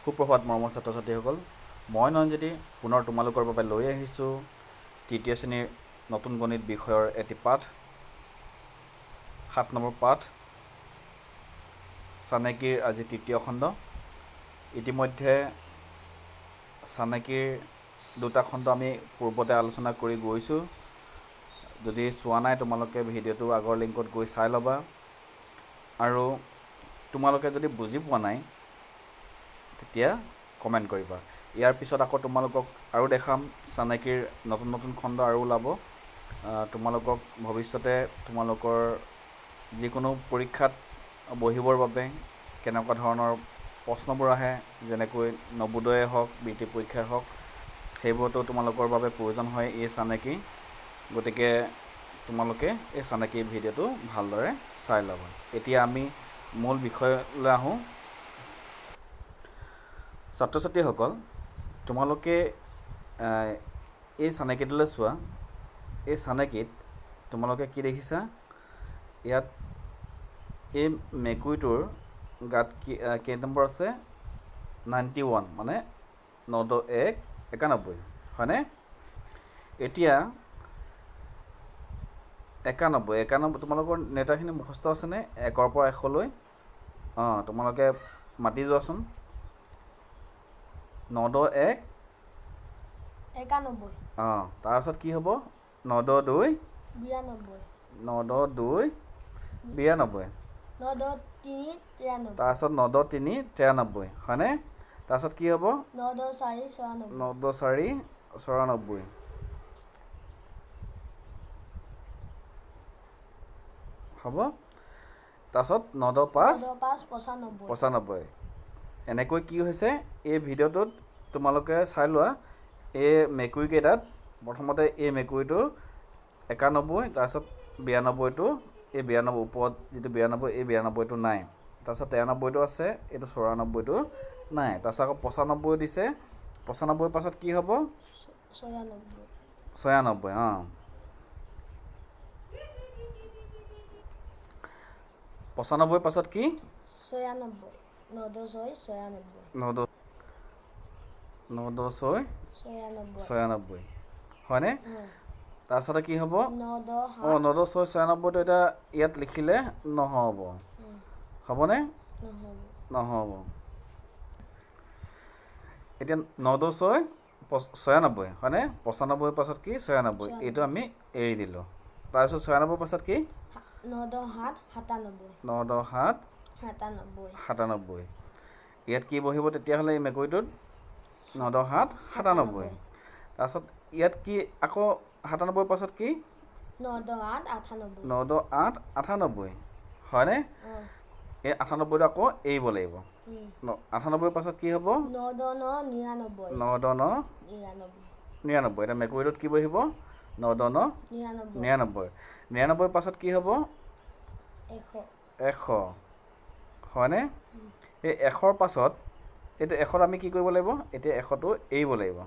সুপ্ৰভাত মৰমৰ ছাত্ৰ ছাত্ৰীসকল, মই নয়নজ্যোতি পুনৰ তোমালোকৰ বাবে লৈ আহিছোঁ তৃতীয় শ্ৰেণীৰ নতুন গণিত বিষয়ৰ এটি পাঠ, 7 নম্বৰ পাঠ চানেকিৰ আজি তৃতীয় খণ্ড। ইতিমধ্যে চানেকিৰ দুটা খণ্ড আমি পূৰ্বতে আলোচনা কৰি গৈছোঁ। যদি চোৱা নাই তোমালোকে ভিডিঅ'টো আগৰ লিংকত গৈ চাই ল'বা। আৰু তোমালোকে যদি বুজি পোৱা নাই তেতিয়া কমেণ্ট কৰিবা। ইয়াৰ পিছত আকৌ তোমালোকক আৰু দেখাম চানেকিৰ নতুন নতুন খণ্ড আৰু ওলাব। তোমালোকক ভৱিষ্যতে তোমালোকৰ যিকোনো পৰীক্ষাত বহিবৰ বাবে কেনেকুৱা ধৰণৰ প্ৰশ্নবোৰ আহে, যেনেকৈ নৱোদয়ে হওক, বৃত্তি পৰীক্ষাই হওক, সেইবোৰতো তোমালোকৰ বাবে প্ৰয়োজন হয় এই চানেকি। গতিকে তোমালোকে এই চানেকি ভিডিঅ'টো ভালদৰে চাই ল'বা। এতিয়া আমি মূল বিষয়লৈ আহোঁ। ছাত্ৰ ছাত্ৰীসকল, তোমালোকে এই চানেকিটোলৈ চোৱা। এই চানেকিত তোমালোকে কি দেখিছা? ইয়াত এই মেকুৰীটোৰ গাত কি কেই নম্বৰ আছে? 91, মানে 9 2 1 91, হয়নে? এতিয়া 91 তোমালোকৰ নেতাখিনি মুখস্থ আছেনে? 1ৰ পৰা 100লৈ? অঁ, তোমালোকে মাতি যোৱাচোন। 9 2 1 91। অঁ, তাৰপাছত কি হ'ব? 9 2 2 92। 9 2 2 92। 9 2 3 93। তাৰপাছত 9 2 3 93, হয়নে? তাৰপাছত কি হ'ব? 9 2 4 94। 9 2 4 94। হ'ব। তাৰপাছত 9 2 5 9 2 5 95। 95। এনেকৈ কি হৈছে এই ভিডিঅ'টোত তোমালোকে চাই লোৱা। এই মেকুৰীকেইটাত প্ৰথমতে এই মেকুৰীটো 91, তাৰপিছত 92টো, এই 92 ওপৰত যিটো 92, এই 92টো নাই। তাৰপিছত 93টো আছে, এইটো 94টো নাই। তাৰপিছত আকৌ 95 দিছে। 95ৰ পাছত কি হ'ব? 96। 96, অঁ। 95ৰ পাছত কি? 96। 9 2 6 96। 9 2 9 2 6 96, 96, হয়নে? তাৰপিছতে কি হ'ব? 9 2 7। অঁ, 9 2 6 96টো এতিয়া ইয়াত লিখিলে নহ'ব, হ'বনে? নহ'ব। এতিয়া 9 2 6 96, হয়নে? 95ৰ পাছত কি? 96, এইটো আমি এৰি দিলোঁ। তাৰপিছত 96ৰ পাছত কি? 9 2 7 97। 9 2 7 97। 97। ইয়াত কি বহিব তেতিয়াহ'লে এই মেকুৰীটোত? 9 2 7 97। তাৰপাছত ইয়াত কি আকৌ 97ৰ পাছত কি? 9 2 8 98। 9 2 8 98, হয়নে? এই 98টো আকৌ এৰিব লাগিব। 98ৰ পাছত কি হ'ব? 9 2 9 99। 9 2 9 99। 99। এতিয়া মেকুৰীটোত কি বহিব? 9 2 9 99। 99। 99ৰ পাছত কি হ'ব? 100। 100, হয়নে? এই 100ৰ পাছত এইটো 100ত আমি কি কৰিব লাগিব? এতিয়া 100টো এৰিব লাগিব,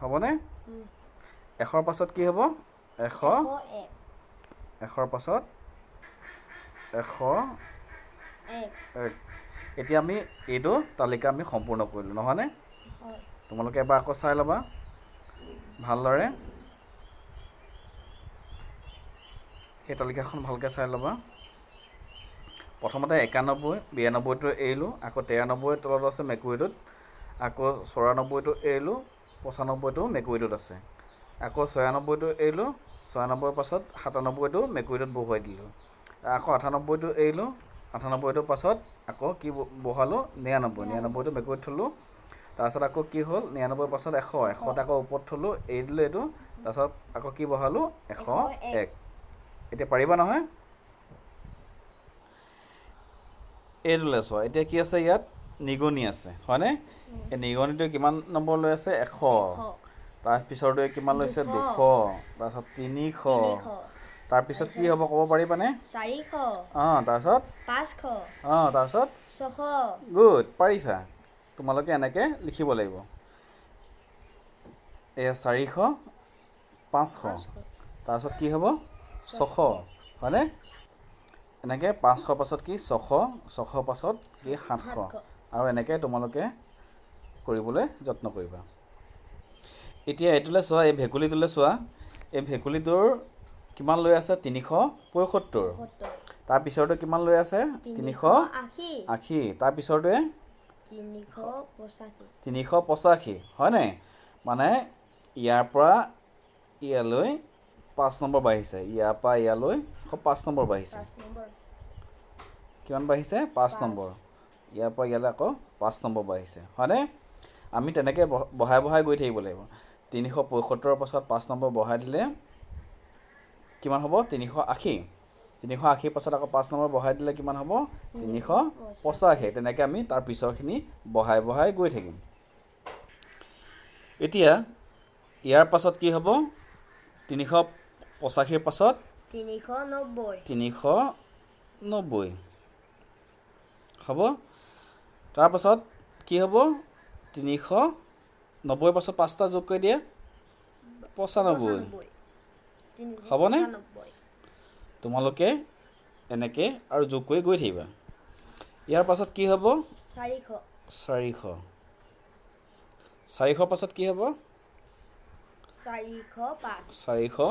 হ'বনে? 100ৰ পাছত কি হ'ব? 100। 100ৰ পাছত 101। এতিয়া আমি এইটো তালিকা আমি সম্পূৰ্ণ কৰিলোঁ, নহয়নে? তোমালোকে এবাৰ আকৌ চাই ল'বা ভালদৰে। এই তালিকাখন ভালকৈ চাই ল'বা। প্ৰথমতে 91, 92টো এৰিলোঁ, আকৌ 93 তলত আছে মেকুৰীটোত, আকৌ 94টো এৰিলোঁ, 95টো মেকুৰীটোত আছে, আকৌ 96টো এৰিলোঁ, 96ৰ পাছত 97টো মেকুৰীটোত বহুৱাই দিলোঁ, আকৌ 98টো এৰিলোঁ, 98টোৰ পাছত আকৌ কি বহালোঁ? 99, 99টো মেকুৰীত থ'লোঁ। তাৰপাছত আকৌ কি হ'ল? 99ৰ পাছত 100, 100ত আকৌ ওপৰত থ'লোঁ, এৰি দিলোঁ এইটো। তাৰপাছত আকৌ কি বহালোঁ? 101। এতিয়া পাৰিবা নহয়? এইটোলৈ চোৱা, এতিয়া কি আছে ইয়াত? নিগনি আছে, হয়নে? এই নিগনিটোৱে কিমান নম্বৰ লৈ আছে? 100। তাৰ পিছৰটোৱে কিমান লৈছে? 200। তাৰপিছত 300। তাৰপিছত কি হ'ব ক'ব পাৰিবানে? 400। অঁ, তাৰপিছত 500। অঁ, তাৰপিছত 600। গুড, পাৰিছা। তোমালোকে এনেকৈ লিখিব লাগিব। এয়া 400, 500, তাৰপিছত কি হ'ব? 600, হয়নে? এনেকৈ 500 পাছত কি? 600, 600 পাছত কি? 700। আৰু এনেকৈ তোমালোকে কৰিবলৈ যত্ন কৰিবা। এতিয়া এইটোলৈ চোৱা, এই ভেকুলীটোলৈ চোৱা। এই ভেকুলীটোৰ কিমান লৈ আছে? 375। 70। তাৰ পিছৰটো কিমান লৈ আছে? 380। 380। তাৰ পিছৰটোৱে 385। 385, হয়নে? মানে ইয়াৰ পৰা ইয়ালৈ 5 নম্বৰ বাঢ়িছে। ইয়াৰ পৰা ইয়ালৈ 5 নম্বৰ বাঢ়িছে। 5 নম্বৰ। কিমান বাঢ়িছে? 5 নম্বৰ। ইয়াৰ পৰা ইয়ালৈ আকৌ 5 নম্বৰ বাঢ়িছে, হয়নে? আমি তেনেকৈ বঢ়াই বঢ়াই গৈ থাকিব লাগিব। 375ৰ পাছত 5 নম্বৰ বঢ়াই দিলে কিমান হ'ব? 380। 380ৰ পাছত আকৌ 5 নম্বৰ বঢ়াই দিলে কিমান হ'ব? 385। তেনেকৈ আমি তাৰ পিছৰখিনি বঢ়াই বঢ়াই গৈ থাকিম। এতিয়া ইয়াৰ পাছত কি হ'ব? 385ৰ পাছত 390। 390 হ'ব। তাৰপাছত কি হ'ব? 390ৰ পাছত 5টা যোগ কৰি দিয়ে 95। হ'বনে? তোমালোকে এনেকৈ আৰু যোগ কৰি গৈ থাকিবা। ইয়াৰ পাছত কি হ'ব? 400। 400। 400ৰ পাছত কি হ'ব? 405। 405।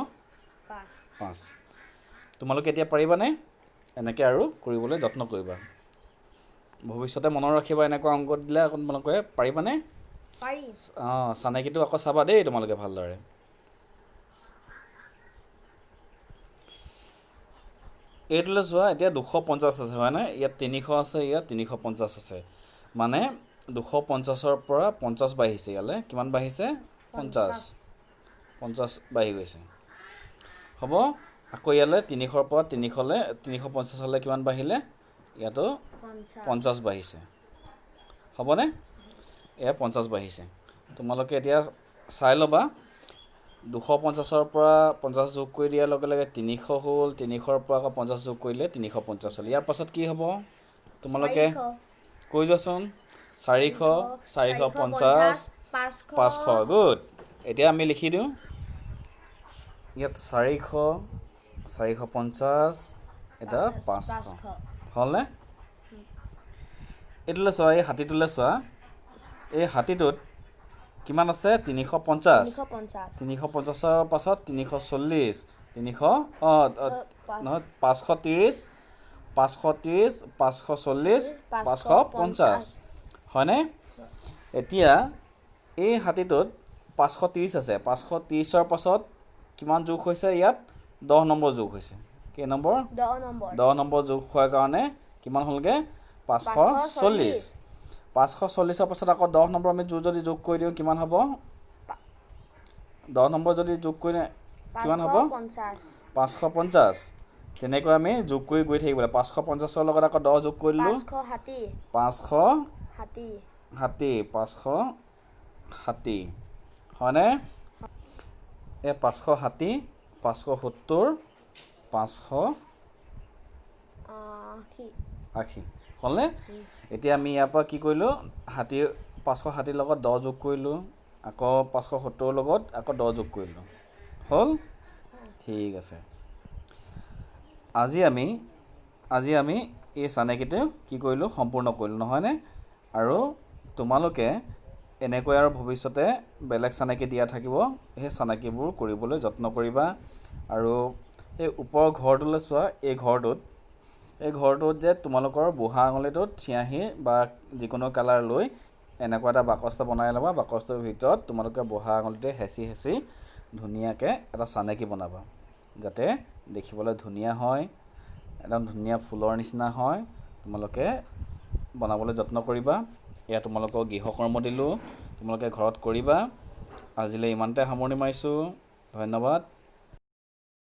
5। তোমালোকে এতিয়া পাৰিবানে? এনেকৈ আৰু কৰিবলৈ যত্ন কৰিবা। ভৱিষ্যতে মনত ৰাখিবা, এনেকুৱা অংক দিলে আকৌ তোমালোকে পাৰিবানে? পাৰিম। অঁ, চানেকিটো আকৌ চাবা দেই তোমালোকে ভালদৰে। এইটোলৈ চোৱা, এতিয়া 250 আছে, হয়নে? ইয়াত 300 আছে, ইয়াত 350 আছে। মানে 250ৰ পৰা 50 বাঢ়িছে। ইয়ালৈ কিমান বাঢ়িছে? 50। 50 বাঢ়ি গৈছে, হ'ব। আকৌ ইয়ালৈ 300ৰ পৰা 300লৈ, 350লৈ কিমান বাঢ়িলে? ইয়াতো 50 বাঢ়িছে, হ'বনে? এয়া 50 বাঢ়িছে। তোমালোকে এতিয়া চাই ল'বা, 250ৰ পৰা 50 যোগ কৰি দিয়াৰ লগে লগে 300 হ'ল। 300ৰ পৰা আকৌ 50 যোগ কৰিলে 350 হ'ল। ইয়াৰ পাছত কি হ'ব? তোমালোকে কৈ যোৱাচোন। 400, 450, 500। গুড। এতিয়া আমি লিখি দিওঁ ইয়াত 400, 450, এটা 500 হ'লনে? এইটোলৈ চোৱা, এই হাতীটোলৈ চোৱা। এই হাতীটোত কিমান আছে? 350। 350ৰ পাছত 340, 300, নহয়, 530, 530, 540, 550, হয়নে? এতিয়া এই হাতীটোত 530 আছে। 530ৰ পাছত কিমান যোগ হৈছে? ইয়াত 10 নম্বৰ যোগ হৈছে। কেই নম্বৰ? 10 নম্বৰ যোগ হোৱাৰ কাৰণে কিমান হ'লগৈ? 540। 540ৰ পাছত আকৌ 10 নম্বৰ আমি যদি যোগ কৰি দিওঁ কিমান হ'ব? 10 নম্বৰ যদি যোগ কৰি দিওঁ কিমান হ'ব? 550। তেনেকৈ আমি যোগ কৰি গৈ থাকিব লাগিব। 550ৰ লগত আকৌ 10 যোগ কৰি দিলোঁ, 560, 560, হয়নে? এই 560, 570, 580 হ'লনে? এতিয়া আমি ইয়াৰ পৰা কি কৰিলোঁ? হাতীৰ 560ৰ লগত 10 যোগ কৰিলোঁ, আকৌ 570ৰ লগত আকৌ 10 যোগ কৰিলোঁ, হ'ল? ঠিক আছে। আজি আমি এই চানেকিটো কি কৰিলোঁ? সম্পূৰ্ণ কৰিলোঁ, নহয়নে? আৰু তোমালোকে এনেকৈ আৰু ভৱিষ্যতে বেলেগ চানেকি দিয়া থাকিব, সেই চানেকিবোৰ কৰিবলৈ যত্ন কৰিবা। আৰু এই ওপৰৰ ঘৰটোলৈ চোৱা, এই ঘৰটোত যে তোমালোকৰ বুঢ়া আঙুলিটোত চিয়াঁহী বা যিকোনো কালাৰ লৈ এনেকুৱা এটা বাকচ বনাই ল'বা। বাকচটোৰ ভিতৰত তোমালোকে বুঢ়া আঙুলিটোৱে হেঁচি হেঁচি ধুনীয়াকৈ এটা চানেকি বনাবা, যাতে দেখিবলৈ ধুনীয়া হয়, একদম ধুনীয়া ফুলৰ নিচিনা হয়। তোমালোকে বনাবলৈ যত্ন কৰিবা। এয়া তোমালোকক গৃহকৰ্ম দিলোঁ, তোমালোকে ঘৰত কৰিবা। আজিলৈ ইমানতে সামৰণি মাৰিছোঁ। ধন্যবাদ।